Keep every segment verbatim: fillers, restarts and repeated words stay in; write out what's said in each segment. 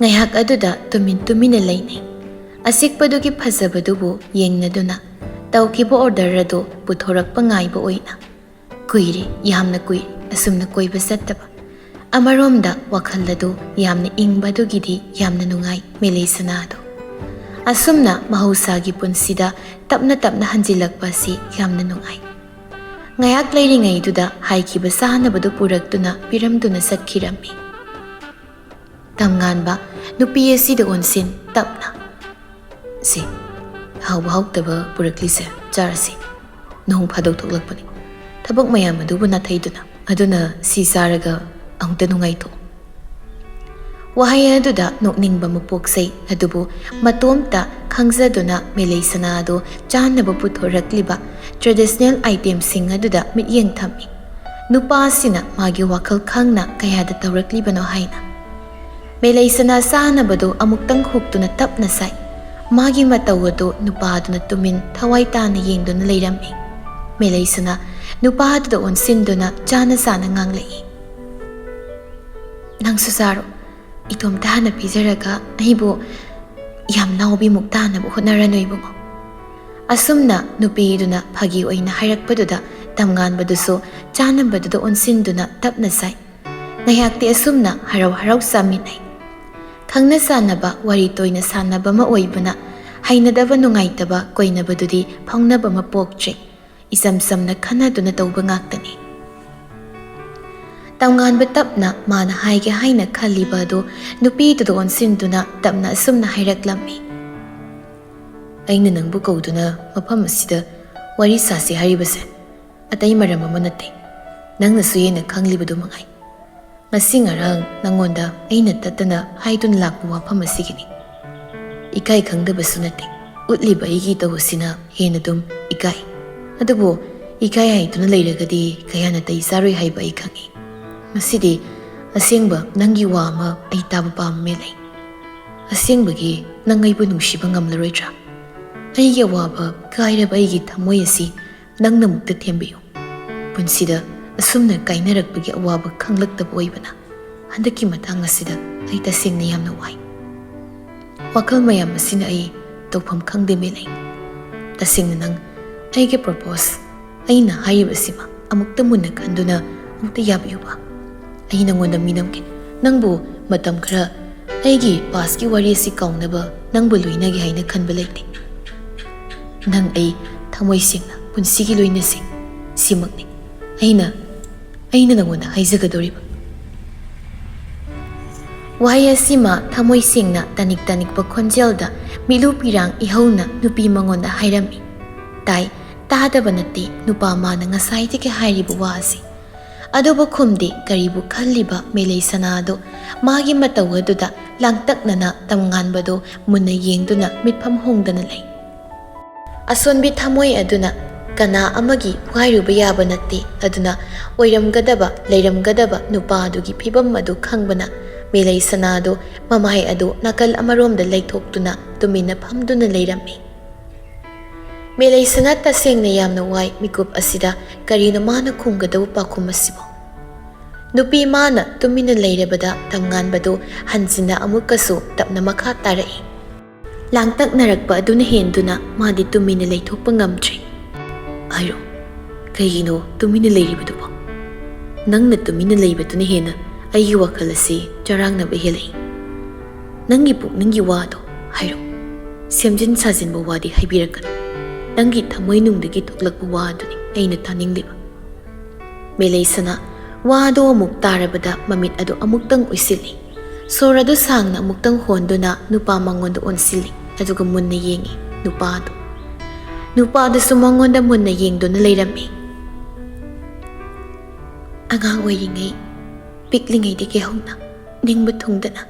ꯉꯥꯏꯍꯥꯛ ꯑꯗꯨꯗ ꯇꯨꯃꯤꯟ ꯇꯨꯃꯤꯟꯅ ꯂꯩꯅꯩ꯫ ꯑꯆꯤꯛꯄꯗꯨꯒꯤ ꯐꯖꯕꯗꯨꯕꯨ ꯌꯦꯡꯅꯗꯨꯅ ꯇꯧꯈꯤꯕ ꯑꯣꯔꯗꯔ ꯑꯗꯨ ꯄꯨꯊꯣꯔꯛꯄ ꯉꯥꯏꯕ ꯑꯣꯏꯅ꯫ ꯀꯨꯏꯔꯦ, ꯌꯥꯝꯅ ꯀꯨꯏꯔꯦ ꯑꯁꯨꯝꯅ ꯀꯣꯏꯕ ꯆꯠꯇꯕ꯫ ꯑꯃꯔꯣꯝꯗ ꯋꯥꯈꯜ ꯑꯗꯨ ꯌꯥꯝꯅ ꯏꯪꯕꯗꯨꯒꯤꯗꯤ ꯌꯥꯝꯅ ꯅꯨꯡꯉꯥꯏ ꯃꯦꯂꯩꯁꯅꯥꯗꯣ꯫ ꯑꯁꯨꯝꯅ ꯃꯍꯧꯁꯥꯒꯤ ꯄꯨꯟꯁꯤꯗ ꯇꯞꯅ ꯇꯞꯅ ꯍꯟꯖꯤꯜꯂꯛꯄ ꯑꯁꯤ ꯌꯥꯝꯅ ꯅꯨꯡꯉꯥꯏ꯫ ꯉꯥꯏꯍꯥꯛ ꯂꯩꯔꯤꯉꯩꯗꯨꯗ ꯍꯥꯏꯈꯤꯕ ꯆꯥꯅꯕꯗꯨ ꯄꯨꯔꯛꯇꯨꯅ ꯄꯤꯔꯝꯗꯨꯅ ꯆꯠꯈꯤꯔꯝꯃꯤ꯫ ꯇꯝꯉꯥꯟꯕ ꯅꯨꯄꯤ ꯑꯁꯤꯗ ꯑꯣꯟꯁꯤꯟ ꯇꯞꯅ, "ꯁꯤ, ꯍꯥꯎꯕ ꯍꯥꯎꯇꯕ ꯄꯨꯔꯛꯂꯤꯁꯦ ꯆꯥꯔꯁꯤ꯫ ꯅꯣꯡ ꯐꯥꯗꯣꯛ ꯊꯣꯛꯂꯛꯄꯅꯤ꯫ ꯊꯕꯛ ꯃꯌꯥꯝ ꯑꯗꯨꯕꯨ ꯅꯥꯊꯩꯗꯨꯅ꯫ ꯑꯗꯨꯅ ꯁꯤ ꯆꯥꯔꯒ ꯑꯃꯨꯛꯇ ꯅꯨꯡꯉꯥꯏꯊꯣꯛꯎ꯫" ꯋꯥꯍꯩ ꯑꯗꯨꯗ ꯅꯣꯛꯅꯤꯡꯕ ꯑꯃ ꯄꯣꯛꯆꯩ, ꯑꯗꯨꯕꯨ ꯃꯇꯣꯝꯇ ꯈꯪꯖꯗꯨꯅ ꯃꯦꯂꯩꯁꯅꯥ ꯑꯗꯨ ꯆꯥꯅꯕ ꯄꯨꯊꯣꯔꯛꯂꯤꯕ traditional itemꯁꯤꯡ ꯑꯗꯨꯗ ꯃꯤꯠꯌꯦꯡ ꯊꯝꯃꯤ꯫ ꯅꯨꯄꯥꯁꯤꯅ ꯃꯥꯒꯤ ꯋꯥꯈꯜ ꯈꯪꯅ ꯀꯌꯥꯗ ꯇꯧꯔꯛꯂꯤꯕꯅꯣ ꯍꯥꯏꯅ꯫ ꯃꯦꯂꯩꯁꯅꯥ ꯆꯥꯅꯕꯗꯨ ꯑꯃꯨꯛꯇꯪ ꯍꯨꯛꯇꯨꯅ ꯇꯞꯅ ꯆꯥꯏ꯫ ꯃꯥꯒꯤ ꯃꯇꯧ ꯑꯗꯨ ꯅꯨꯄꯥꯗꯨꯅ ꯇꯨꯃꯤꯟ ꯊꯋꯥꯏ ꯇꯥꯅ ꯌꯦꯡꯗꯨꯅ ꯂꯩꯔꯝꯃꯤ꯫ ꯃꯦꯂꯩꯁꯅꯥ ꯅꯨꯄꯥꯗꯨꯗ ꯑꯣꯟꯁꯤꯟꯗꯨꯅ ꯆꯥꯅ ꯆꯥꯅ ꯉꯥꯡꯂꯛꯏ, "ꯅꯪꯁꯨ ꯆꯥꯔꯣ꯫ ꯏꯇꯣꯝꯇ ꯍꯥꯟꯅ ꯄꯤꯖꯔꯒ ꯑꯩꯕꯨ ꯌꯥꯝ ꯅꯥꯎꯕꯤꯃꯨꯛ ꯇꯥꯅꯕ ꯍꯣꯠꯅꯔꯅꯨ ꯏꯕꯨꯡꯉꯣ꯫" ꯑꯁꯨꯝꯅ ꯅꯨꯄꯤꯗꯨꯅ ꯐꯥꯒꯤ ꯑꯣꯏꯅ ꯍꯥꯏꯔꯛꯄꯗꯨꯗ ꯇꯝꯉꯥꯟꯕꯗꯨꯁꯨ ꯆꯥꯅꯕꯗꯨꯗ ꯑꯣꯟꯁꯤꯟꯗꯨꯅ ꯇꯞꯅ ꯆꯥꯏ꯫ ꯉꯥꯏꯍꯥꯛꯇꯤ ꯑꯁꯨꯝꯅ ꯍꯔꯥꯎ ꯍꯔꯥꯎ ꯆꯥꯃꯤꯟꯅꯩ꯫ ꯈꯪꯅ ꯆꯥꯟꯅꯕ, ꯋꯥꯔꯤ ꯇꯣꯏꯅ ꯁꯥꯟꯅꯕ ꯑꯃ ꯑꯣꯏꯕꯅ ꯍꯩꯅꯗꯕ ꯅꯨꯡꯉꯥꯏꯇꯕ ꯀꯣꯏꯅꯕꯗꯨꯗꯤ ꯐꯥꯎꯅꯕ ꯑꯃ ꯄꯣꯛꯇ꯭ꯔꯦ꯫ ꯏꯆꯝ ꯆꯝꯅ ꯈꯟꯅꯗꯨꯅ ꯇꯧꯕ ꯉꯥꯛꯇꯅꯤ꯫ ꯇꯝꯉꯥꯟꯕ ꯇꯞꯅ ꯃꯥꯅ ꯍꯥꯏꯒꯦ ꯍꯥꯏꯅ ꯈꯜꯂꯤꯕ ꯑꯗꯨ ꯅꯨꯄꯤꯗꯨꯗ ꯑꯣꯟꯁꯤꯟꯗꯨꯅ ꯇꯞꯅ ꯑꯁꯨꯝꯅ ꯍꯥꯏꯔꯛꯂꯝꯃꯤ, "ꯑꯩꯅ ꯅꯪꯕꯨ ꯀꯧꯗꯨꯅ ꯃꯐꯝ ꯑꯁꯤꯗ ꯋꯥꯔꯤ ꯁꯥꯁꯤ ꯍꯥꯏꯔꯤꯕꯁꯦ ꯑꯇꯩ ꯃꯔꯝ ꯑꯃ ꯅꯠꯇꯦ꯫ ꯅꯪꯅꯁꯨ ꯍꯦꯟꯅ ꯈꯪꯂꯤꯕꯗꯨ ꯃꯉꯥꯏ꯫ ꯉꯁꯤ ꯉꯔꯥꯡ ꯅꯪꯉꯣꯟꯗ ꯑꯩꯅ ꯇꯠꯇꯅ ꯍꯥꯏꯗꯨꯅ ꯂꯥꯛꯄ ꯋꯥꯐꯝ ꯑꯁꯤꯒꯤꯅꯤ꯫ ꯏꯀꯥꯏ ꯈꯪꯗꯕꯁꯨ ꯅꯠꯇꯦ꯫ ꯎꯠꯂꯤꯕ ꯑꯩꯒꯤ ꯏꯇꯧ ꯑꯁꯤꯅ ꯍꯦꯟꯅ ꯑꯗꯨꯝ ꯏꯀꯥꯏ꯫ ꯑꯗꯨꯕꯨ ꯏꯀꯥꯏ ꯍꯥꯏꯗꯨꯅ ꯂꯩꯔꯒꯗꯤ ꯀꯌꯥ ꯅꯥꯇꯩ ꯆꯥꯔꯣꯏ ꯍꯥꯏꯕ ꯑꯩ ꯈꯪꯏ꯫ ꯉꯁꯤꯗꯤ ꯑꯁꯦꯡꯕ ꯅꯪꯒꯤ ꯋꯥ ꯑꯃ ꯑꯩ ꯇꯥꯕ ꯄꯥꯝꯃꯦ ꯂꯩ꯫ ꯑꯁꯦꯡꯕꯒꯤ ꯅꯪ ꯑꯩꯕꯨ ꯅꯨꯡꯁꯤꯕ ꯉꯝꯂꯔꯣꯏꯗ꯭ꯔꯥ? ꯑꯩꯒꯤ ꯑꯋꯥꯕ ꯀꯥꯏꯔꯕ ꯑꯩꯒꯤ ꯊꯃꯣꯏ ꯑꯁꯤ ꯅꯪꯅ ꯑꯃꯨꯛꯇ ꯊꯦꯝꯕꯤꯌꯨ꯫ ꯄꯨꯟꯁꯤꯗ ꯑꯁꯨꯝꯅ ꯀꯥꯏꯅꯔꯛꯄꯒꯤ ꯑꯋꯥꯕ ꯈꯪꯂꯛꯇꯕ ꯑꯣꯏꯕꯅ ꯍꯟꯗꯛꯀꯤ ꯃꯇꯥꯡ ꯑꯁꯤꯗ ꯑꯩ ꯇꯁꯦꯡꯅ ꯌꯥꯝꯅ ꯋꯥꯏ꯫ ꯋꯥꯈꯜ ꯃꯌꯥꯝ ꯑꯁꯤꯅ ꯑꯩ ꯇꯧꯐꯝ ꯈꯪꯗꯦ, ꯃꯦꯂꯩ꯫ ꯇꯁꯦꯡꯅ ꯅꯪ ꯑꯩꯒꯤ ꯄ꯭ꯔꯣꯄꯣꯁ ꯑꯩꯅ ꯍꯥꯏꯔꯤꯕꯁꯤꯃ ꯑꯃꯨꯛꯇ ꯃꯨꯟꯅ ꯈꯟꯗꯨꯅ ꯑꯃꯨꯛꯇ ꯌꯥꯕꯤꯌꯨꯕ꯫ ꯑꯩ ꯅꯪꯉꯣꯟꯗ ꯃꯤꯅꯝꯒꯦ꯫ ꯅꯪꯕꯨ ꯃꯇꯝ ꯈꯔ ꯑꯩꯒꯤ ꯄꯥꯁꯀꯤ ꯋꯥꯔꯤ ꯑꯁꯤ ꯀꯥꯎꯅꯕ ꯅꯪꯕꯨ ꯂꯣꯏꯅꯒꯦ ꯍꯥꯏꯅ ꯈꯟꯕ ꯂꯩꯇꯦ꯫ ꯅꯪ ꯑꯩ ꯊꯃꯣꯏ ꯁꯦꯡꯅ ꯄꯨꯟꯁꯤꯒꯤ ꯂꯣꯏꯅꯁꯤ꯫ ꯁꯤꯃꯛꯅꯤ ꯑꯩꯅ, ꯑꯩꯅ ꯅꯪꯉꯣꯟꯗ ꯍꯥꯏꯖꯒꯗꯧꯔꯤꯕ꯫ ꯋꯥꯍꯩ ꯑꯁꯤꯃ ꯊꯃꯣꯏ ꯁꯦꯡꯅ ꯇꯥꯅꯤꯛ ꯇꯥꯅꯤꯛꯄ ꯈꯣꯟꯖꯦꯜꯗ ꯃꯤꯠꯂꯨ ꯄꯤꯔꯥꯡ ꯏꯍꯧꯅ ꯅꯨꯄꯤ ꯃꯉꯣꯟꯗ ꯍꯥꯏꯔꯝꯃꯤ꯫ ꯇꯥꯏ, ꯇꯥꯗꯕ ꯅꯠꯇꯦ ꯅꯨꯄꯥ ꯃꯥꯅ ꯉꯁꯥꯏꯗꯒꯤ ꯍꯥꯏꯔꯤꯕ ꯋꯥ ꯑꯁꯤ꯫ ꯑꯗꯨꯕꯨ ꯈꯨꯝꯗꯦ ꯀꯔꯤꯕꯨ ꯈꯜꯂꯤꯕ ꯃꯦꯂꯩ ꯁꯅꯥꯗꯣ ꯃꯥꯒꯤ ꯃꯇꯧ ꯑꯗꯨꯗ ꯂꯥꯡꯇꯛꯅꯅ ꯇꯝꯉꯥꯟꯕꯗꯣ ꯃꯨꯟꯅ ꯌꯦꯡꯗꯨꯅ ꯃꯤꯠꯐꯝ ꯍꯣꯡꯗꯅ ꯂꯩ꯫ ꯑꯁꯣꯟꯕꯤ ꯊꯃꯣꯏ ꯑꯗꯨꯅ ꯀꯅꯥ ꯑꯃꯒꯤ ꯄꯨꯍꯥꯏꯔꯨꯕ ꯌꯥꯕ ꯅꯠꯇꯦ꯫ ꯑꯗꯨꯅ ꯑꯣꯏꯔꯝꯒꯗꯕ, ꯂꯩꯔꯝꯒꯗꯕ ꯅꯨꯄꯥ ꯑꯗꯨꯒꯤ ꯐꯤꯕꯝ ꯑꯗꯨ ꯈꯪꯕꯅ ꯃꯦꯂꯩ ꯁꯅꯥꯗꯨ ꯃꯃꯥꯏ ꯑꯗꯨ ꯅꯥꯀꯜ ꯑꯃꯔꯣꯝꯗ ꯂꯩꯊꯣꯛꯇꯨꯅ ꯇꯨꯃꯤꯟꯅ ꯐꯝꯗꯨꯅ ꯂꯩꯔꯝꯃꯤ꯫ ꯃꯦꯂꯩ ꯁꯅꯥ ꯇꯁꯦꯡꯅ ꯌꯥꯝꯅ ꯋꯥꯏ ꯃꯤꯀꯨꯞ ꯑꯁꯤꯗ꯫ ꯀꯔꯤꯅꯣ ꯃꯥꯅ ꯈꯨꯝꯒꯗꯧꯕ ꯄꯥꯎꯈꯨꯝ ꯑꯁꯤꯕꯨ? ꯅꯨꯄꯤ ꯃꯥꯅ ꯇꯨꯃꯤꯟꯅ ꯂꯩꯔꯕꯗ ꯇꯝꯉꯥꯟꯕꯗꯨ ꯍꯟꯖꯤꯟꯅ ꯑꯃꯨꯛꯀꯁꯨ ꯇꯞꯅ ꯃꯈꯥ ꯇꯥꯔꯛꯏ꯫ ꯂꯥꯡꯇꯛꯅꯔꯛꯄ ꯑꯗꯨꯅ ꯍꯦꯟꯗꯨꯅ ꯃꯥꯗꯤ ꯇꯨꯃꯤꯟꯅ ꯂꯩꯊꯣꯛꯄ ꯉꯝꯗ꯭ꯔꯦ꯫ ꯍꯥꯏꯔꯣ, ꯀꯩꯒꯤꯅꯣ ꯇꯨꯃꯤꯟꯅ ꯂꯩꯔꯤꯕꯗꯨꯕꯣ? ꯅꯪꯅ ꯇꯨꯃꯤꯟꯅ ꯂꯩꯕꯗꯨꯅ ꯍꯦꯟꯅ ꯑꯩꯒꯤ ꯋꯥꯈꯜ ꯑꯁꯤ ꯆꯔꯥꯡꯅꯕ ꯍꯦꯜꯂꯛꯏ꯫ ꯅꯪꯒꯤ ꯄꯨꯛꯅꯤꯡꯒꯤ ꯋꯥꯗꯣ ꯍꯥꯏꯔꯣ꯫ ꯁꯦꯝꯖꯤꯟ ꯁꯥꯖꯤꯟꯕ ꯋꯥꯗꯤ ꯍꯥꯏꯕꯤꯔꯛꯀꯅꯨ꯫ ꯅꯪꯒꯤ ꯊꯃꯣꯏꯅꯨꯡꯗꯒꯤ ꯊꯣꯛꯂꯛꯄ ꯋꯥ ꯑꯗꯨꯅꯤ ꯑꯩꯅ ꯇꯥꯅꯤꯡꯂꯤꯕ꯫ ꯃꯦꯂꯩꯁꯅꯥ ꯋꯥꯗꯨ ꯑꯃꯨꯛ ꯇꯥꯔꯕꯗ ꯃꯃꯤꯠ ꯑꯗꯨ ꯑꯃꯨꯛꯇꯪ ꯎꯏꯁꯤꯜꯂꯤ꯫ ꯁꯣꯔ ꯑꯗꯨ ꯁꯥꯡꯅ ꯑꯃꯨꯛꯇꯪ ꯍꯣꯟꯗꯨꯅ ꯅꯨꯄꯥ ꯃꯉꯣꯟꯗ ꯑꯣꯟꯁꯤꯜꯂꯤ, ꯑꯗꯨꯒ ꯃꯨꯟꯅ ꯌꯦꯡꯉꯤ ꯅꯨꯄꯥ ꯑꯗꯨ꯫ ꯅꯨꯄꯥ ꯑꯗꯨꯁꯨ ꯃꯉꯣꯟꯗ ꯃꯨꯟꯅ ꯌꯦꯡꯗꯨꯅ ꯂꯩꯔꯝꯃꯤ꯫ ꯑꯉꯥꯡ ꯑꯣꯏꯔꯤꯉꯩ, ꯄꯤꯛꯂꯤꯉꯩꯗꯒꯤ ꯍꯧꯅ ꯅꯤꯡꯕ ꯊꯨꯡꯗꯅ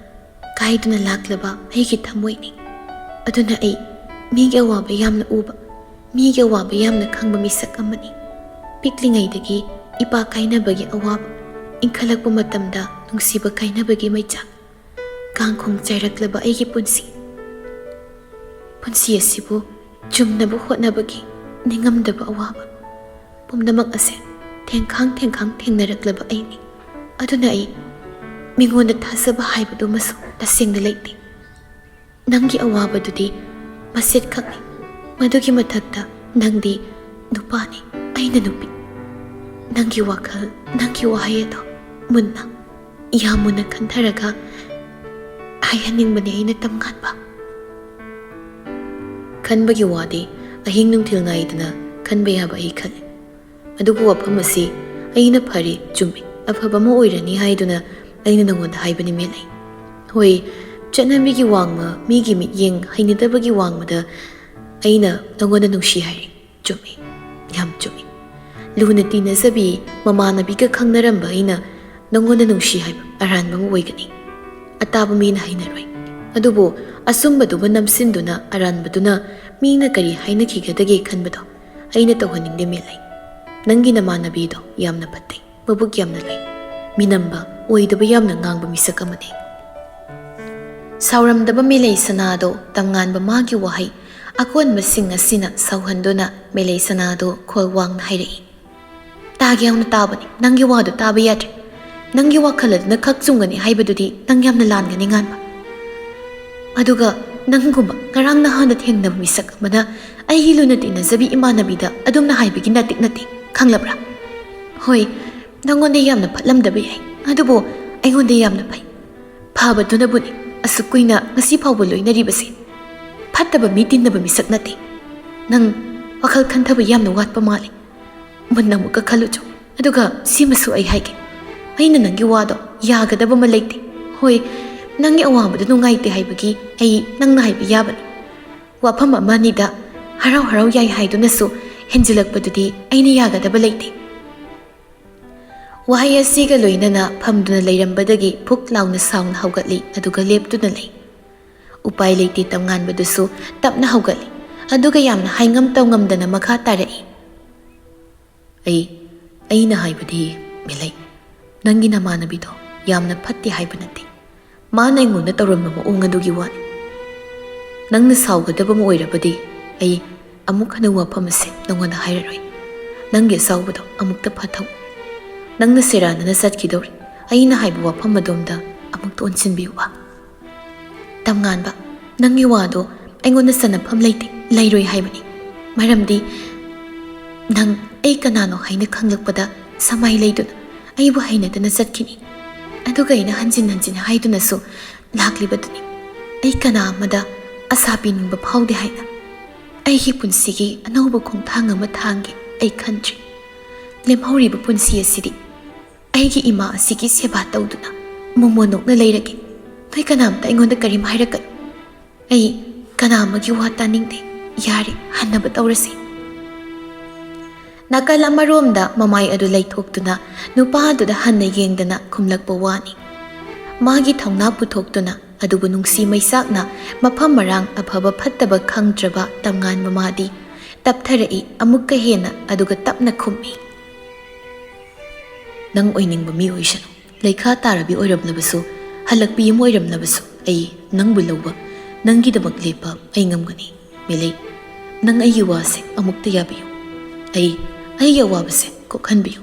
ꯀꯥꯏꯗꯨꯅ ꯂꯥꯛꯂꯕ ꯑꯩꯒꯤ ꯊꯃꯣꯏꯅꯤ꯫ ꯑꯗꯨꯅ ꯑꯩ ꯃꯤꯒꯤ ꯑꯋꯥꯕ ꯌꯥꯝꯅ ꯎꯕ, ꯃꯤꯒꯤ ꯑꯋꯥꯕ ꯌꯥꯝꯅ ꯈꯪꯕ ꯃꯤꯁꯛ ꯑꯃꯅꯤ꯫ ꯄꯤꯛꯂꯤꯉꯩꯗꯒꯤ ꯏꯄꯥ ꯀꯥꯏꯅꯕꯒꯤ ꯑꯋꯥꯕ, ꯏꯟꯈꯠꯂꯛꯄ ꯃꯇꯝꯗ ꯅꯨꯡꯁꯤꯕ ꯀꯥꯏꯅꯕꯒꯤ ꯃꯩꯆꯥꯛ, ꯀꯥꯡꯈꯣꯡ ꯆꯥꯏꯔꯛꯂꯕ ꯑꯩꯒꯤ ꯄꯨꯟꯁꯤ꯫ ꯄꯨꯟꯁꯤ ꯑꯁꯤꯕꯨ ꯆꯨꯝꯅꯕ ꯍꯣꯠꯅꯕꯒꯤ ꯅꯤꯡꯉꯝꯗꯕ ꯑꯋꯥꯕ ꯄꯨꯝꯅꯃꯛ ꯑꯁꯦ ꯊꯦꯡꯈꯥꯡ ꯊꯦꯡꯈꯥꯡ ꯊꯦꯡꯅꯔꯛꯂꯕ ꯑꯩꯅꯤ꯫ ꯑꯗꯨꯅ ꯑꯩ ꯃꯤꯉꯣꯟꯗ ꯊꯥꯖꯕ ꯍꯥꯏꯕꯗꯨꯃꯁꯨ ꯇꯁꯦꯡꯅ ꯂꯩꯇꯦ꯫ ꯅꯪꯒꯤ ꯑꯋꯥꯕꯗꯨꯗꯤ ꯃꯆꯦꯠꯈꯛꯅꯤ꯫ ꯃꯗꯨꯒꯤ ꯃꯊꯛꯇ ꯅꯪꯗꯤ ꯅꯨꯄꯥꯅꯤ, ꯑꯩꯅ ꯅꯨꯄꯤ꯫ ꯅꯪꯒꯤ ꯋꯥꯈꯜ, ꯅꯪꯒꯤ ꯋꯥꯍꯩ ꯑꯗꯣ ꯃꯨꯟꯅ, ꯌꯥꯝ ꯃꯨꯟꯅ ꯈꯟꯊꯔꯒ ꯍꯥꯏꯍꯟꯅꯤꯡꯕꯅꯦ ꯑꯩꯅ, ꯇꯝꯉꯥꯟꯕ꯫ ꯈꯟꯕꯒꯤ ꯋꯥꯗꯤ ꯑꯍꯤꯡ ꯅꯨꯡꯊꯤꯜ ꯉꯥꯏꯗꯅ ꯈꯟꯕ ꯌꯥꯕ ꯑꯩ ꯈꯜꯂꯤ꯫ ꯑꯗꯨꯕꯨ ꯋꯥꯐꯝ ꯑꯁꯤ ꯑꯩꯅ ꯐꯔꯦ, ꯆꯨꯝꯃꯤ, ꯑꯐꯕ ꯑꯃ ꯑꯣꯏꯔꯅꯤ ꯍꯥꯏꯗꯨꯅ ꯑꯩꯅ ꯅꯉꯣꯟꯗ ꯍꯥꯏꯕꯅꯤ, ꯃꯦꯂꯩ꯫ ꯍꯣꯏ, ꯆꯠꯅꯕꯤꯒꯤ ꯋꯥꯡꯃ, ꯃꯤꯒꯤ ꯃꯤꯠꯌꯦꯡ ꯍꯩꯅꯗꯕꯒꯤ ꯋꯥꯡꯃꯗ ꯑꯩꯅ ꯅꯉꯣꯟꯗ ꯅꯨꯡꯁꯤ ꯍꯥꯏꯔꯦ꯫ ꯆꯨꯝꯃꯤ, ꯌꯥꯝ ꯆꯨꯝꯃꯤ꯫ ꯂꯨꯅ ꯇꯤꯟꯅꯖꯕꯤ ꯃꯃꯥꯟꯅꯕꯤꯒ ꯈꯪꯅꯔꯝꯕ ꯑꯩꯅ ꯅꯉꯣꯟꯗ ꯅꯨꯡꯁꯤ ꯍꯥꯏꯕ ꯑꯔꯥꯟꯕ ꯑꯃ ꯑꯣꯏꯒꯅꯤ꯫ ꯑꯇꯥꯕ ꯃꯤꯅ ꯍꯩꯅꯔꯣꯏ꯫ ꯑꯗꯨꯕꯨ ꯑꯆꯨꯝꯕꯗꯨꯕꯨ ꯅꯝꯁꯤꯟꯗꯨꯅ ꯑꯔꯥꯟꯕꯗꯨꯅ ꯃꯤꯅ ꯀꯔꯤ ꯍꯥꯏꯅꯈꯤꯒꯗꯒꯦ ꯈꯟꯕꯗꯣ ꯑꯩꯅ ꯇꯧꯍꯟꯅꯤꯡꯗꯦ, ꯃꯦꯂꯩ꯫ ꯅꯪꯒꯤ ꯅꯃꯥꯟꯅꯕꯤꯗꯣ ꯌꯥꯝꯅ ꯐꯠꯇꯦ, ꯃꯕꯨꯛ ꯌꯥꯝꯅ ꯂꯩ, ꯃꯤꯅꯝꯕ, ꯑꯣꯏꯗꯕ ꯌꯥꯝꯅ ꯉꯥꯡꯕ ꯃꯤꯁꯛ ꯑꯃꯅꯤ꯫ ꯁꯥꯎꯔꯝꯗꯕ ꯃꯦꯂꯩ ꯁꯅꯥꯗꯣ ꯇꯝꯉꯥꯟꯕ ꯃꯥꯒꯤ ꯋꯥꯍꯩ ꯑꯀꯣꯟꯕꯁꯤꯡ ꯑꯁꯤꯅ ꯁꯥꯎꯍꯟꯗꯨꯅ ꯃꯦꯂꯩ ꯁꯅꯥꯗꯣ ꯈꯣꯜ ꯋꯥꯡꯅ ꯍꯥꯏꯔꯛꯏ꯫ ꯇꯥꯒꯦ ꯌꯥꯎꯅ ꯇꯥꯕꯅꯤ, ꯅꯪꯒꯤ ꯋꯥꯗꯣ ꯇꯥꯕ ꯌꯥꯗ꯭ꯔꯦ꯫ ꯅꯪꯒꯤ ꯋꯥꯈꯜ ꯑꯗꯨꯅ ꯈꯛ ꯆꯨꯝꯒꯅꯤ ꯍꯥꯏꯕꯗꯨꯗꯤ ꯅꯪ ꯌꯥꯝꯅ ꯂꯥꯟꯒꯅꯤ, ꯉꯥꯟꯕ꯫ ꯑꯗꯨꯒ ꯅꯪꯒꯨꯝꯕ ꯉꯔꯥꯡ ꯅꯍꯥꯟꯗ ꯊꯦꯡꯅꯕ ꯃꯤꯁꯛ ꯑꯃꯅ ꯑꯩꯒꯤ ꯂꯨꯅ ꯇꯤꯟꯅꯖꯕꯤ ꯏꯃꯥꯟꯅꯕꯤꯗ ꯑꯗꯨꯝꯅ ꯍꯥꯏꯕꯒꯤ ꯅꯇꯤꯛ ꯅꯠꯇꯦ, ꯈꯪꯂꯕ꯭ꯔꯥ? ꯍꯣꯏ, ꯅꯪꯉꯣꯟꯗ ꯌꯥꯝꯅ ꯐꯠꯂꯝꯗꯕ ꯌꯥꯏ, ꯑꯗꯨꯕꯨ ꯑꯩꯉꯣꯟꯗ ꯌꯥꯝꯅ ꯐꯩ꯫ ꯐꯕꯗꯨꯅꯕꯨꯅꯤ ꯑꯁꯨꯛ ꯀꯨꯏꯅ ꯉꯁꯤ ꯐꯥꯎꯕ ꯂꯣꯏꯅꯔꯤꯕꯁꯦ꯫ ꯐꯠꯇꯕ ꯃꯤ ꯇꯤꯟꯅꯕ ꯃꯤꯁꯛ ꯅꯠꯇꯦ꯫ ꯅꯪ ꯋꯥꯈꯜ ꯈꯟꯊꯕ ꯌꯥꯝꯅ ꯋꯥꯠꯄ ꯃꯥꯜꯂꯦ꯫ ꯃꯨꯟꯅ ꯑꯃꯨꯛꯀ ꯈꯜꯂꯨꯆꯣ꯫ ꯑꯗꯨꯒ ꯁꯤꯃꯁꯨ ꯑꯩ ꯍꯥꯏꯒꯦ, ꯑꯩꯅ ꯅꯪꯒꯤ ꯋꯥꯗꯣ ꯌꯥꯒꯗꯕ ꯑꯃ ꯂꯩꯇꯦ꯫ ꯍꯣꯏ, ꯅꯪꯒꯤ ꯑꯋꯥꯕꯗꯨ ꯅꯨꯡꯉꯥꯏꯇꯦ ꯍꯥꯏꯕꯒꯤ ꯑꯩ ꯅꯪꯅ ꯍꯥꯏꯕ ꯌꯥꯕꯅꯤ꯫ ꯋꯥꯐꯝ ꯑꯃ ꯑꯅꯤꯗ ꯍꯔꯥꯎ ꯍꯔꯥꯎ ꯌꯥꯏ ꯍꯥꯏꯗꯨꯅꯁꯨ ꯍꯦꯟꯖꯤꯜꯂꯛꯄꯗꯨꯗꯤ ꯑꯩꯅ ꯌꯥꯒꯗꯕ ꯂꯩꯇꯦ꯫ ꯋꯥꯍꯩ ꯑꯁꯤꯒ ꯂꯣꯏꯅꯅ ꯐꯝꯗꯨꯅ ꯂꯩꯔꯝꯕꯗꯒꯤ ꯐꯨꯛ ꯂꯥꯎꯅ ꯁꯥꯎꯅ ꯍꯧꯒꯠꯂꯤ, ꯑꯗꯨꯒ ꯂꯦꯞꯇꯨꯅ ꯂꯩ꯫ ꯎꯄꯥꯏ ꯂꯩꯇꯦ, ꯇꯝꯉꯥꯟꯕꯗꯨꯁꯨ ꯇꯞꯅ ꯍꯧꯒꯠꯂꯤ, ꯑꯗꯨꯒ ꯌꯥꯝꯅ ꯍꯥꯏꯉꯝ ꯇꯧꯉꯝꯗꯅ ꯃꯈꯥ ꯇꯥꯔꯛꯏ꯫ ꯑꯩ, ꯑꯩꯅ ꯍꯥꯏꯕꯗꯤ, ꯃꯦꯂꯩ, ꯅꯪꯒꯤ ꯅꯃꯥꯟꯅꯕꯤꯗꯣ ꯌꯥꯝꯅ ꯐꯠꯇꯦ ꯍꯥꯏꯕ ꯅꯠꯇꯦ꯫ ꯃꯥꯅ ꯑꯩꯉꯣꯟꯗ ꯇꯧꯔꯝꯕ ꯃꯑꯣꯡ ꯑꯗꯨꯒꯤ ꯋꯥꯅꯤ꯫ ꯅꯪꯅ ꯁꯥꯎꯒꯗꯕ ꯑꯃ ꯑꯣꯏꯔꯕꯗꯤ ꯑꯩ ꯑꯃꯨꯛ ꯍꯟꯅ ꯋꯥꯐꯝ ꯑꯁꯤ ꯅꯉꯣꯟꯗ ꯍꯥꯏꯔꯔꯣꯏ꯫ ꯅꯪꯒꯤ ꯑꯁꯥꯎꯕꯗꯣ ꯑꯃꯨꯛꯇ ꯐꯥꯊꯧ꯫ ꯅꯪꯅ ꯁꯦꯔꯥꯟꯅꯅ ꯆꯠꯈꯤꯗꯧꯔꯦ꯫ ꯑꯩꯅ ꯍꯥꯏꯕ ꯋꯥꯐꯝ ꯑꯗꯣꯝꯗ ꯑꯃꯨꯛꯇ ꯑꯣꯟꯁꯤꯟꯕꯤꯌꯨꯕ꯫ ꯇꯝꯉꯥꯟꯕ, ꯅꯪꯒꯤ ꯋꯥꯗꯣ ꯑꯩꯉꯣꯟꯗ ꯆꯟꯅꯐꯝ ꯂꯩꯇꯦ, ꯂꯩꯔꯣꯏ ꯍꯥꯏꯕꯅꯤ꯫ ꯃꯔꯝꯗꯤ ꯅꯪ ꯑꯩ ꯀꯅꯥꯅꯣ ꯍꯥꯏꯅ ꯈꯪꯂꯛꯄꯗ ꯁꯃꯥꯏ ꯂꯩꯗꯨꯅ ꯑꯩꯕꯨ ꯍꯩꯅꯗꯅ ꯆꯠꯈꯤꯅꯤ꯫ ꯑꯗꯨꯒ ꯑꯩꯅ ꯍꯟꯖꯤꯟ ꯍꯟꯖꯤꯟ ꯍꯥꯏꯗꯨꯅꯁꯨ ꯂꯥꯛꯂꯤꯕꯗꯨꯅꯤ, ꯑꯩ ꯀꯅꯥ ꯑꯃꯗ ꯑꯁꯥ ꯄꯤꯅꯤꯡꯕ ꯐꯥꯎꯗꯦ ꯍꯥꯏꯅ꯫ ꯑꯩꯒꯤ ꯄꯨꯟꯁꯤꯒꯤ ꯑꯅꯧꯕ ꯈꯣꯡꯊꯥꯡ ꯑꯃ ꯊꯥꯡꯒꯦ ꯑꯩ ꯈꯟꯗ꯭ꯔꯤ꯫ ꯂꯦꯝꯍꯧꯔꯤꯕ ꯄꯨꯟꯁꯤ ꯑꯁꯤꯗꯤ ꯑꯩꯒꯤ ꯏꯃꯥ ꯑꯁꯤꯒꯤ ꯁꯦꯕꯥ ꯇꯧꯗꯨꯅ ꯃꯣꯃꯣꯟ ꯅꯣꯛꯅ ꯂꯩꯔꯒꯦ꯫ ꯅꯣꯏ ꯀꯅꯥꯝꯇ ꯑꯩꯉꯣꯟꯗ ꯀꯔꯤꯝ ꯍꯥꯏꯔꯛꯀꯅꯨ꯫ ꯑꯩ ꯀꯅꯥ ꯑꯃꯒꯤ ꯋꯥ ꯇꯥꯅꯤꯡꯗꯦ꯫ ꯌꯥꯔꯦ, ꯍꯟꯅꯕ ꯇꯧꯔꯁꯤ꯫ ꯅꯥꯀꯜ ꯑꯃꯔꯣꯝꯗ ꯃꯃꯥꯏ ꯑꯗꯨ ꯂꯩꯊꯣꯛꯇꯨꯅ ꯅꯨꯄꯥ ꯑꯗꯨꯗ ꯍꯟꯅ ꯌꯦꯡꯗꯅ ꯈꯨꯝꯂꯛꯄ ꯋꯥꯅꯤ꯫ ꯃꯥꯒꯤ ꯊꯧꯅꯥ ꯄꯨꯊꯣꯛꯇꯨꯅ ꯑꯗꯨꯕꯨ ꯅꯨꯡꯁꯤ ꯃꯩꯆꯥꯛꯅ ꯃꯐꯝ ꯃꯔꯥꯡ ꯑꯐꯕ ꯐꯠꯇꯕ ꯈꯪꯗ꯭ꯔꯕ ꯇꯝꯉꯥꯟꯕ ꯃꯥꯗꯤ ꯇꯞꯊꯔꯛꯏ ꯑꯃꯨꯛꯀ ꯍꯦꯟꯅ, ꯑꯗꯨꯒ ꯇꯞꯅ ꯈꯨꯝꯃꯤ꯫ "ꯅꯪ ꯑꯣꯏꯅꯤꯡꯕ ꯃꯤ ꯑꯣꯏꯁꯅꯨ, ꯂꯩꯈꯥ ꯇꯥꯔꯕꯤ ꯑꯣꯏꯔꯝꯂꯕꯁꯨ, ꯍꯜꯂꯛꯄꯤ ꯑꯃ ꯑꯣꯏꯔꯝꯂꯕꯁꯨ, ꯑꯩ ꯅꯪꯕꯨ ꯂꯧꯕ, ꯅꯪꯒꯤꯗꯃꯛ ꯂꯦꯞꯄ ꯑꯩ ꯉꯝꯒꯅꯤ꯫ ꯃꯤꯂꯩ, ꯅꯪ ꯑꯩꯒꯤ ꯋꯥꯁꯦ ꯑꯃꯨꯛꯇ ꯌꯥꯕꯤꯌꯨ꯫ ꯑꯩ, ꯑꯩꯒꯤ ꯑꯋꯥꯕꯁꯦ ꯀꯣꯛꯍꯟꯕꯤꯌꯨ꯫